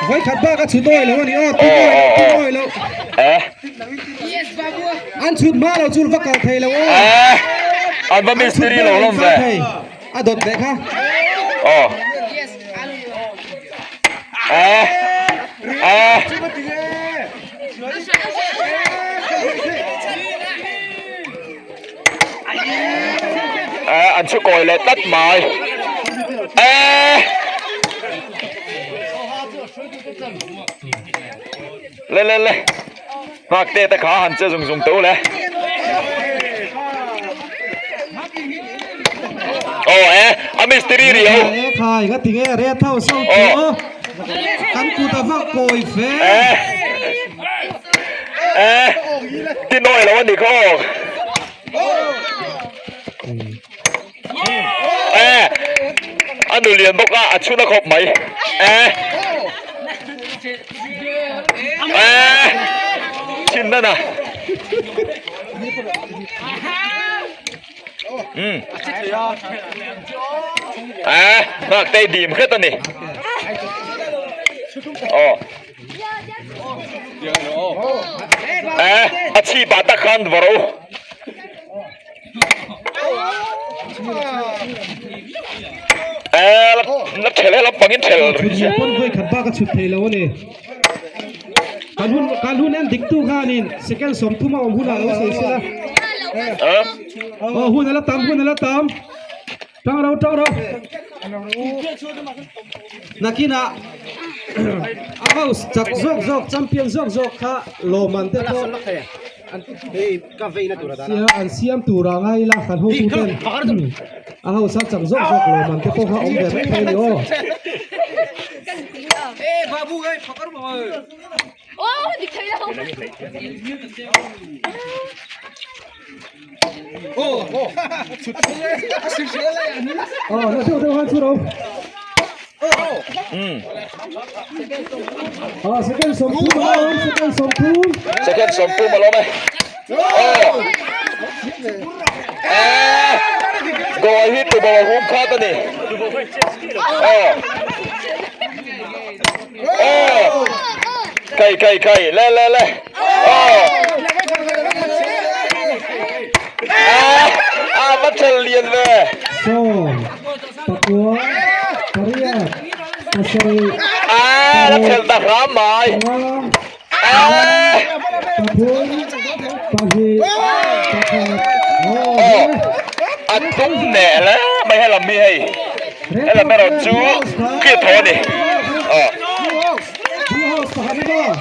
Vawi khat bak a chhut awi lo a ni aw, tin awi lo, tin awi lo. An chhut hma lo chu va kal thei lo aw. An va mistiri lo hlawm ve. A dawt leh kha. Aw. An chhu kawi leh tlat mai. Le le le. Nghak te te kha han che zung zung teuh le. Aw e, a mistiri ri ho. E khai ka ti nge red house ho chu. Kan kut a vak kawi fe. E. E. Ti nawi lo a ni kha aw. E. A nu lian bawk a, a chhun a khawp mai. E. E. Thin nana. Um. E. Nghak te dim hret a ni. Aw. E. A chhip ah tak khan va ro. La thel he lampangin thel Chhut pawn vawi khat bak a chhut thei lo a ni. Kan hun kan hun en dik tu khanin second 30 a awm hunah lo sawi sela. Aw hun a la tam hun a la tam. Tang ro tang ro. Nakinah a house chak zawk zawk champion zawk zawk kha lawmman te pawh Sia an siam tur ah ngai ila kan hotu ten a hausa chak zawk zawk lo man te pawh kha awm ve mai thei a ni aw. Aw na deuh deuh han chu ro. Ah, second 30 alawm, second 30. Second 30 alawm e. Aw. Eh. Goal hi tubo a hum khat a ni. Aw. Aw. Kai kai kai le le le. Aw. Ah, ah va thel lian ve. Sawm. Pakua, pariat, pasarih, Ah, la thelh ta hram mai. panga, Ah, pathum, pahnih, pakhat. aw, Aw, a tum neh hle mai helam hi hei. Helam erawh chu clear tho a ni. Aw. Blue house pakhat a ni maw?